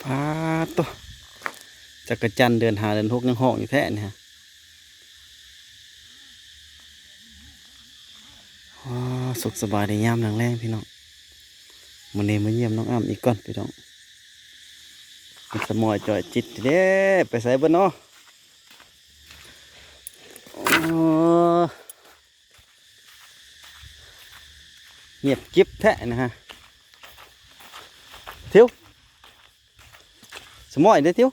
ປາດໂທ້ ຈັກກະຈັນເດືອນຫ້າເດືອນຫົກຍັງຮ້ອງຢູ່ແທ້ນີ້ຮະ. ວ້າ ສຸກສະບາຍດີຍາມແລງໆ ພີ່ນ້ອງ. ມື້ນີ້ມາຢ້ຽມນ້ອງອ້ຳອີກກ່ອນພີ່ນ້ອງ. ສະໝອຍຈ່ອຍຈິດເດ້ ໄປໃສເບິດເນາະ? ໂອ້ ງຽບກິບແທ້ນະຮະ. ທິວ ສະໝອຍເດ້ທິວ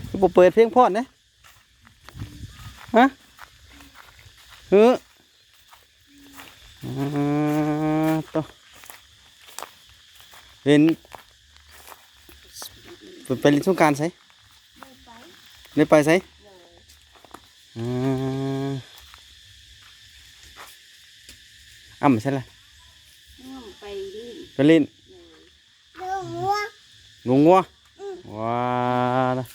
ຄືບໍ່ເປີດເພງພອນເດ້? ຮະ? ເອີ ອ່າ ໂຕ ເຫັນ ໄປ ໄປຫຼິ້ນສົງການໃສ? ໄດ້ໄປ ໄດ້ໄປໃສ? ອ່າ ອ້ຳໃສລະ? ອ້ຳໄປຫຼິ້ນ ໄປຫຼິ້ນ ໂດຍ ລູກງົວ ລູກງົວ ອືມ ວ້າ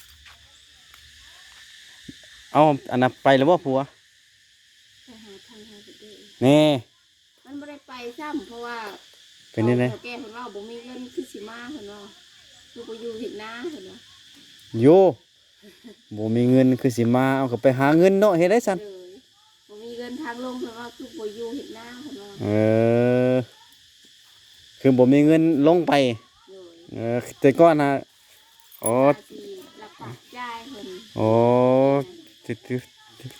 ເອົາ ອັນນັ້ນໄປແລ້ວບໍ່ຜົວ? ໄປຫາທາງເຮົາເດີ ແນ່ ມັນບໍ່ໄດ້ໄປຊ້ຳ ເພາະວ່າ ເປັນຈັ່ງໃດ? ເຖົ້າແກ່ເພິ່ນເວົ້າ ບໍ່ມີເງິນຄືຊິມາ ເພິ່ນວ່າ ຄືບໍ່ຢູ່ເຮັດນາ ເພິ່ນວ່າ ໂຢ ບໍ່ມີເງິນຄືຊິມາ ເອົາ ກໍໄປຫາເງິນເນາະ ເຮັດໄດ້ຊັ້ນ ໂດຍ ບໍ່ມີເງິນທາງລົງ ເພິ່ນວ່າ ຄືບໍ່ຢູ່ເຮັດນາ ເພິ່ນວ່າ ເອີ ຄືບໍ່ມີເງິນລົງໄປ ໂດຍ ເອີ ແຕ່ກ່ອນນະ ອໍ ວ່າຊິລັກປະຈ່າຍເພິ່ນ ໂອ້ ແຕ່ ແຕ່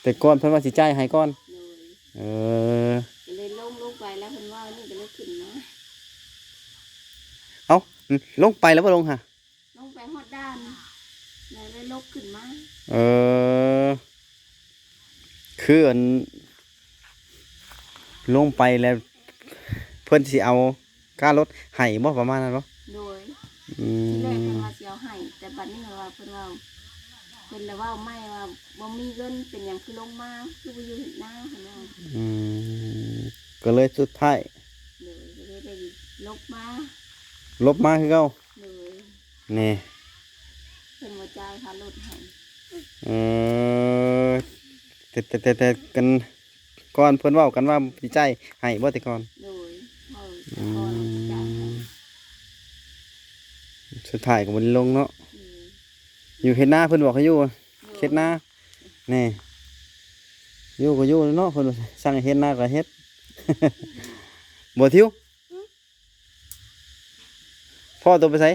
ແຕ່ກ່ອນເພິ່ນວ່າຊິຈ່າຍໃຫ້ກ່ອນ ໂດຍ ເອີ ກໍເລີຍລົງ ລົງໄປແລ້ວເພິ່ນເວົ້ານີ້ ກໍເລີຍຂຶ້ນມາ ເອົ້າ ລົງໄປແລ້ວບໍ່ລົງຫະ? ລົງໄປຮອດດ່ານ ແລ້ວເລີຍລົງຂຶ້ນມາ ເອີ ຄືອັນ ລົງໄປແລ້ວ ເພິ່ນຊິເອົາຄ່າລົດໃຫ້ບໍ່ ປະມານນັ້ນບໍ່? ໂດຍ ອືມ ທີແລກເພິ່ນວ່າຊິເອົາໃຫ້ ແຕ່ບັດນີ້ວ່າ ເພິ່ນວ່າ ເພິ່ນລະເວົ້າໃໝ່ວ່າ ບໍ່ມີເງິນ ເປັນຫຍັງຄືລົງມາ ຄືບໍ່ຢູ່ເຮັດນາ ເພິ່ນວ່າ ອືມ ກໍເລີຍສຸດທ້າຍ ໂດຍ ກໍເລີຍໄດ້ຫຼົບມາ ຫຼົບມາຄືເກົ່າ ໂດຍ ແນ່ ເພິ່ນບໍ່ຈ່າຍຄ່າລົດໃຫ້ ເອີ ແຕ່ ແຕ່ ແຕ່ ແຕ່ກັນ ກ່ອນເພິ່ນເວົ້າກັນວ່າຊິຈ່າຍໃຫ້ບໍ່ແຕ່ກ່ອນ? ໂດຍ ເວົ້າແຕ່ກ່ອນວ່າຊິຈ່າຍໃຫ້ ອືມ ສຸດທ້າຍກໍບໍ່ໄດ້ລົງເນາະ ໂດຍ ຢູ່ເຮັດນາ ເພິ່ນບອກໃຫ້ຢູ່ ໂດຍ ເຮັດນາ ແນ່ ຢູ່ກໍຢູ່ເນາະ ເພິ່ນວ່າສັ່ງໃຫ້ເຮັດນາກໍເຮັດ ບໍ່ທິວ ອືມ ພໍ່ໂຕໄປໃສ?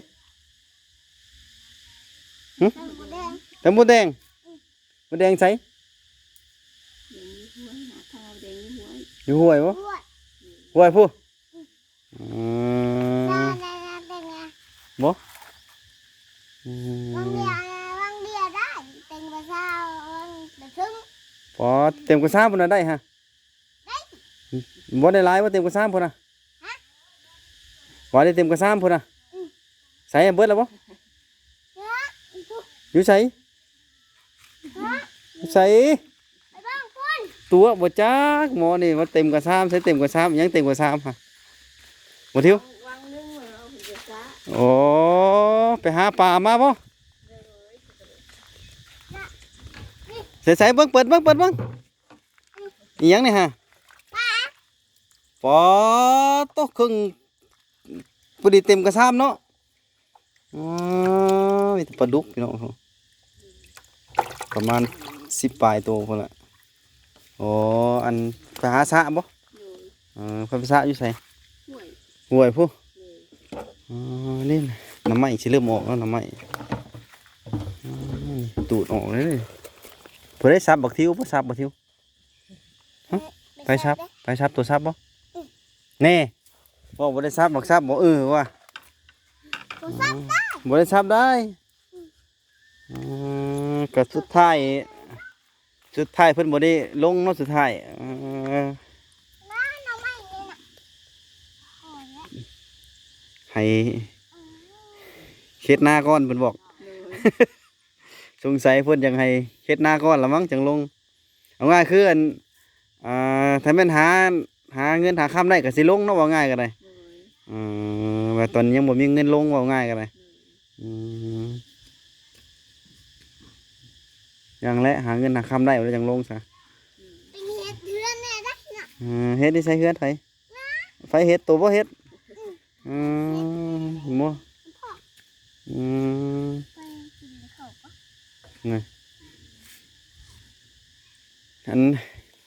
ຫຶ? ໄຂ່ມົດແດງ ໄຂ່ມົດແດງ ອືມ ມົດແດງໃສ? ແດງຢູ່ຫ້ວຍ ຫາໄຂ່ມົດແດງຢູ່ຫ້ວຍ ຢູ່ຫ້ວຍບໍ່? ຫ້ວຍ ຫ້ວຍພຸ້ນ ອືມ ອືມ ບໍ່? ອືມ ບາງເທື່ອ ບາງເທື່ອໄດ້ເຕັມກະຊາມ ບາງເທື່ອເຖິງ ອໍ ເຕັມກະຊາມພຸ້ນນະໄດ້ຫະ? ໄດ້ ບໍ່ໄດ້ຫຼາຍບໍ່ ເຕັມກະຊາມພຸ້ນນະ? ຫະ? ວ່າໄດ້ເຕັມກະຊາມພຸ້ນນະ? ອືມ ໃສ ເບິດແລ້ວບໍ່? ເອີ ຢູ່ໃສ? ຫະ? ຢູ່ໃສ? ໄປເບິ່ງພຸ້ນ ຕົວະ ບໍ່ຈັກ ໝໍນີ້ມາເຕັມກະຊາມ ໃສເຕັມກະຊາມ ຫຍັງເຕັມກະຊາມຫະ? ບໍ່ທິວ ວາງໜຶ່ງເອົາຂຶ້ນໄປຊະ ໂອ້ ໄປຫາປາມາບໍ່? ໂດຍ ໃສໆ ເບິ່ງ ເປີດເບິ່ງ ເປີດເບິ່ງ ອີຫຍັງນີ້ຫະ? ປາ ປາໂຕ ເຄິ່ງ ພໍດີເຕັມກະຊາມເນາະ ອໍ ມີແຕ່ປາດຸກພີ່ນ້ອງ ປະມານສິບປາຍໂຕພຸ້ນລະ ອໍ ອັນ ໄປຫາສະບໍ່? ໂດຍ ເອີ ເພິ່ນໄປສະຢູ່ໃສ? ຫ້ວຍ ຫ້ວຍພຸ້ນ ໂດຍ ອໍ ນີ້ນະ ໜໍ່ໄມ້ຊິເລີ່ມອອກແລ້ວ ໜໍ່ໄມ້ ອໍ ນີ້ຕູດອອກເລີຍ ຜູ້ໃດສັບບັກທິວ ບໍ່ສັບບັກທິວ? ຫະ? ໃຜສັບ? ໃຜສັບ? ໂຕສັບບໍ່? ອືມ ແນ່ ເວົ້າບໍ່ໄດ້ສັບ ບັກສັບບໍ່? ເອີວ່າ ບໍ່ສັບໄດ້ ບໍ່ໄດ້ສັບໄດ້ ອືມ ອືມ ກໍສຸດທ້າຍ ສຸດທ້າຍເພິ່ນບໍ່ໄດ້ລົງເນາະ ສຸດທ້າຍ ເອີ ມາໜໍ່ໄມ້ນີ້ນະ ໃຫ້ເຮັດນາກ່ອນເພິ່ນບອກ ໂດຍ ສົງໄສເພິ່ນຢາກໃຫ້ເຮັດນາກ່ອນລະມັ້ງ ຈັ່ງລົງ ເອົາງ່າຍຄືອັນ ອ່າ ຖ້າແມ່ນຫາ ຫາເງິນຫາຄຳໄດ້ກໍຊິລົງເນາະ ເວົ້າງ່າຍກໍໄດ້ ໂດຍ ເອີ ວ່າຕອນນີ້ຍັງບໍ່ມີເງິນລົງ ເວົ້າງ່າຍກໍໄດ້ ໂດຍ ອືມ ຢ່າງແຫຼະ ຫາເງິນຫາຄຳໄດ້ແລ້ວຈັ່ງລົງຊະ ອືມ ເຮັດເຮືອນແດ່ໄດ໋ເນາະ ເອີ ເຮັດຢູ່ໃສເຮືອນໃຜ? ນາ ໃຜເຮັດ? ໂຕບໍ່ເຮັດ? ອືມ ອືມ ບໍ່ ພໍ່ ອືມ ໄປກິນເຂົ້າປະ ນະ ອັນ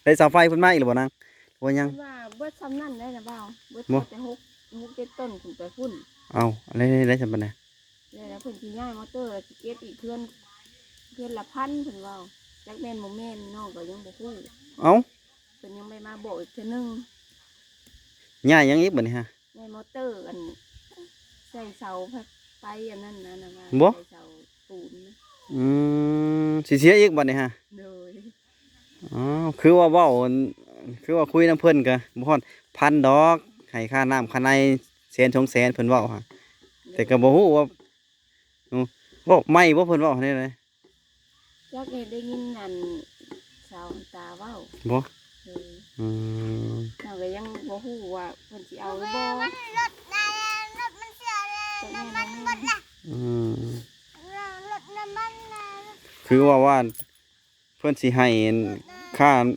ໄດ້ເສົາໄຟເພິ່ນມາອີກແລ້ວບໍ່ນາງ ຫຼືວ່າຍັງ? ເພິ່ນວ່າເບິດສ່ຳນັ້ນໄດ້ນະບ່າວ ເບິດ ບໍ່ ແຕ່ຫົກ ຫົກເຈັດຕົ້ນຂຶ້ນໄປພຸ້ນ. ເອົາ ອັນໃດ ໄດ້ສ່ຳປານໃດ? ແລ້ວເພິ່ນຊິຍ້າຍມໍເຕີ ແລ້ວຊິເກັບອີກເຮືອນ ເຮືອນລະພັນເພິ່ນເວົ້າ ຈັກແມ່ນບໍ່ແມ່ນນ້ອງກໍຍັງບໍ່ຮູ້. ເອົ້າ ເພິ່ນຍັງໄດ້ມາບອກອີກເທື່ອໜຶ່ງ. ຍ້າຍຫຍັງອີກບັດນີ້ຮະ? ແມ່ນມໍເຕີ ອັນ ໃສ່ເສົາໄຟອັນນັ້ນນະ ນະວ່າ ບໍ່ ໃສ່ເສົາປູນນະ. ອືມ ຊິເສຍອີກບັດນີ້ຮະ? ໂດຍ. ອໍ ຄືວ່າເວົ້າ ອັນ ຄືວ່າຄຸຍນຳເພິ່ນກະບໍ່ຮອດພັນດອກ ໃຫ້ຄ່ານ້ຳຄ່າໃນແສນສອງແສນ ເພິ່ນເວົ້າຫະ ແຕ່ກະບໍ່ຮູ້ວ່າ ເວົ້າໃໝ່ບໍ່ ເພິ່ນເວົ້າແນວໃດ? ຈັກ ເຫັນໄດ້ຍິນອັນສາວອັນຕາເວົ້າ ບໍ່? ເອີ ອືມ ເຮົາກໍຍັງບໍ່ຮູ້ວ່າເພິ່ນຊິເອົາຫຼືບໍ່ ມັນລົດ ລົດມັນເສຍແລ້ວ ລົດນ້ຳມັນເບິດແລ້ວ. ອືມ ລົດນ້ຳມັນນະ ຄືວ່າ ວ່າເພິ່ນຊິໃຫ້ ອັນ ຄ່າ ມັນ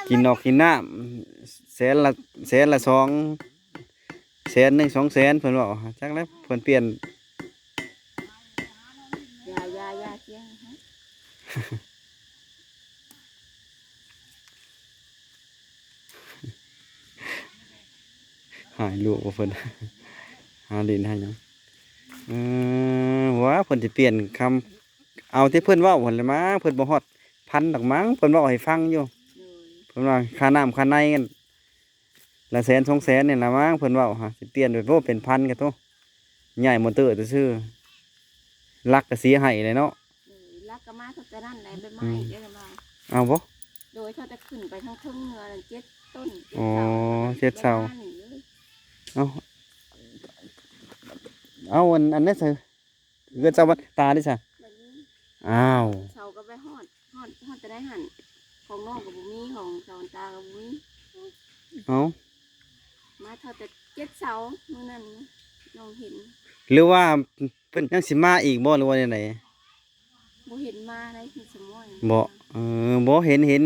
ກິນນອກກິນນ້ຳ ແສນລະ ແສນລະສອງ ແສນໜຶ່ງ ສອງແສນ ເພິ່ນເວົ້າ ຈັກແລ້ວເພິ່ນປ່ຽນ. ຢ່າ ຢ່າ ຢ່າ ສຽງ ຫາຍລູກບໍ່ເພິ່ນ ຫາຫຼິ້ນຫາຫຍັງ. ເອີ ວ່າເພິ່ນຊິປ່ຽນຄຳ ເອົາທີ່ເພິ່ນເວົ້າຫັ້ນແຫຼະມັງ ເພິ່ນບໍ່ຮອດພັນດອກມັງ ເພິ່ນເວົ້າໃຫ້ຟັງຢູ່. ໂດຍ. ເພິ່ນວ່າຄ່ານ້ຳຄ່າໃນ ລະແສນສອງແສນນີ້ລະມັງ ເພິ່ນເວົ້າຫາ ຊິປ່ຽນແບບ ໂອ້ ເປັນພັນກະໂຕ ຍ້າຍມໍເຕີຊື່ໆ ຫຼັກກະເສຍໃຫ້ແຫຼະເນາະ. ເອີ ຫຼັກກະມາເທົ່າແຕ່ນັ້ນແຫຼະ ໃບໄມ້ ອືມ ເດ້ລະມາ. ເອົາບໍ່? ໂດຍ ເທົ່າແຕ່ຂຶ້ນໄປທາງເທິງເໜືອນັ້ນ ເຈັດຕົ້ນ ອໍ ເຈັດເສົາ ເຈັດເສົາ ເອົາ ເອົາ ອັນ ອັນນັ້ນໃສ່ ເຮືອນສາວຕາເດ້ຊະ? ບໍ່ມີ. ອ້າວ ເສົາກໍໄປຮອດ ຮອດ ຮອດແຕ່ໃດຫັ້ນ ຂອງນ້ອງກໍບໍ່ມີ ຂອງສາວຕາກໍບໍ່ມີ. ເອົ້າ ມາເທົ່າແຕ່ເຈັດເສົາມື້ນັ້ນ ນ້ອງເຫັນ ຫຼືວ່າເພິ່ນຍັງຊິມາອີກບໍ່ ຫຼືວ່າແນວໃດ? ບໍ່ເຫັນມາໃດ ມີສະມອຍ ບໍ່? ເອີ ບໍ່ ເຫັນ ເຫັນ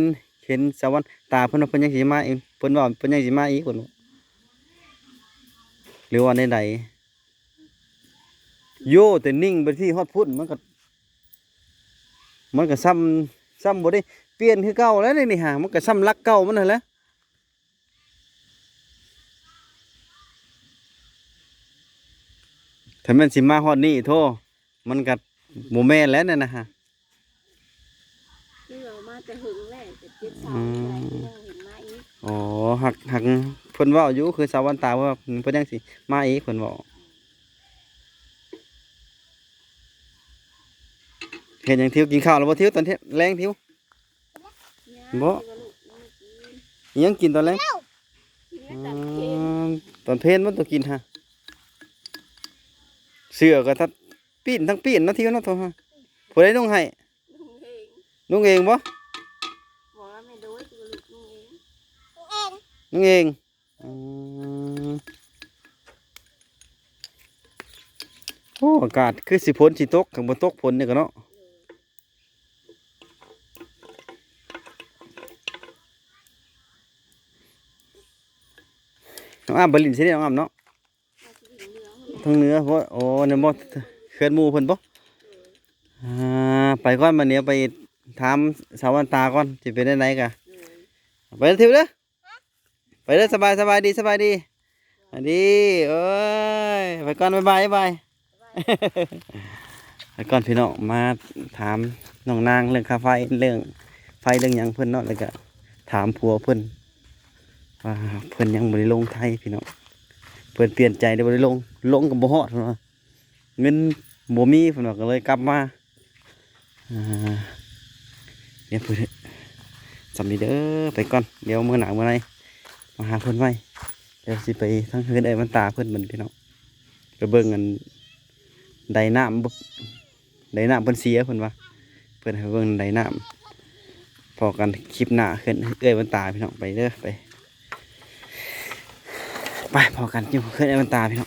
ເຫັນສາວຕາເພິ່ນວ່າເພິ່ນຍັງຊິມາອີກ ເພິ່ນວ່າເພິ່ນຍັງຊິມາອີກ ເພິ່ນວ່າ ຫຼືວ່າແນວໃດ? ໂຢ ແຕ່ນິ່ງໄປທີ່ຮອດພຸ້ນ ມັນກໍ ມັນກໍຊ້ຳ ຊ້ຳບໍ່ໄດ້ປ່ຽນຄືເກົ່າແລ້ວນີ້ຫາ ມັນກໍຊ້ຳຫຼັກເກົ່າມັນຫັ້ນແຫຼະ. ຖ້າແມ່ນຊິມາຮອດນີ້ ໂທ້ ມັນກໍບໍ່ແມ່ນແລ້ວນັ້ນນະ. ຄືເອົາມາແຕ່ເຫິງແລ້ວ ແຕ່ເຈັດເສົາ ອືມ ນີ້ແຫຼະ ຍັງເຫັນມາອີກ. ອໍ ຫາກ ຫາກເພິ່ນເວົ້າຢູ່ ຄືສາວຕາວ່າເພິ່ນຍັງຊິມາອີກ ເພິ່ນເວົ້າ. ເຮັດຫຍັງທິວ? ກິນເຂົ້າແລ້ວບໍ່ທິວ? ຕອນແລງທິວ ບໍ່ ຍັງບໍ່ໄດ້ກິນ. ຫຍັງກິນຕອນແລງ? ກິນແລ້ວຕອນເພນ ອືມ ຕອນເພນບໍ່ຕ້ອງກິນຫະ. ເສື້ອກໍທັງປີ້ນທັງປີ້ນເນາະ ທິວເນາະ ໂທຫາ ຜູ້ໃດນຸ່ງໃຫ້? ນຸ່ງເອງ ນຸ່ງເອງບໍ່? ບໍ່ ແມ່ໂດຍ ລູກນຸ່ງເອງ ນຸ່ງເອງ ນຸ່ງເອງ. ອືມ ໂອ້ ອາກາດຄືຊິຝົນຊິຕົກ ຄັນບໍ່ຕົກຝົນນີ້ກໍເນາະ. ນ້ອງອ້ຳໄປຫຼິ້ນໃສນີ້ ນ້ອງອ້ຳເນາະ? ທາງເໜືອພຸ້ນ. ໂອ້ ນັ້ນບໍ່ ເຮືອນໝູ່ເພິ່ນບໍ່? ອ່າ ໄປກ່ອນ ບັດນີ້ໄປຖາມສາວວັນຕາກ່ອນ ຊິເປັນແນວໃດກະ ໄປເດີ ທິວເດີ. ໄປເດີ ສະບາຍ ສະບາຍດີ ສະບາຍດີ ສະບາຍດີ. ເອີຍ ໄປກ່ອນ ບາຍບາຍ ບາຍບາຍ. ໄປກ່ອນພີ່ນ້ອງ ມາຖາມນ້ອງນາງເລື່ອງຄ່າໄຟ ເລື່ອງໄຟເລື່ອງຫຍັງເພິ່ນເນາະ ແລ້ວກະຖາມຜົວເພິ່ນວ່າເພິ່ນຍັງບໍ່ໄດ້ລົງໄທພີ່ນ້ອງ ເພິ່ນປ່ຽນໃຈ ໄດ້ບໍ່ໄດ້ລົງ ລົງກໍບໍ່ຮອດເພິ່ນວ່າ ເງິນບໍ່ມີເພິ່ນວ່າ ກໍເລີຍກັບມາ. ອ່າ ດຽວເພິ່ນ ສ່ຳນີ້ເດີ ໄປກ່ອນ ດຽວມື້ໜ້າມື້ໃນມາຫາເພິ່ນໃໝ່. ດຽວຊິໄປທາງເຮືອນເອື້ອຍວັນຕາເພິ່ນບັດນີ້ພີ່ນ້ອງ ໄປເບິ່ງອັນໄດນ້ຳ ໄດນ້ຳເພິ່ນເສຍເພິ່ນວ່າ ເພິ່ນໃຫ້ເບິ່ງໄດນ້ຳ. ພໍ້ກັນຄລິບໜ້າ ເຮືອນເອື້ອຍວັນຕາພີ່ນ້ອງ ໄປເດີ ໄປ ໄປ ພໍ້ກັນຢູ່ເຮືອນເອື້ອຍວັນຕາພີ່ນ້ອງ.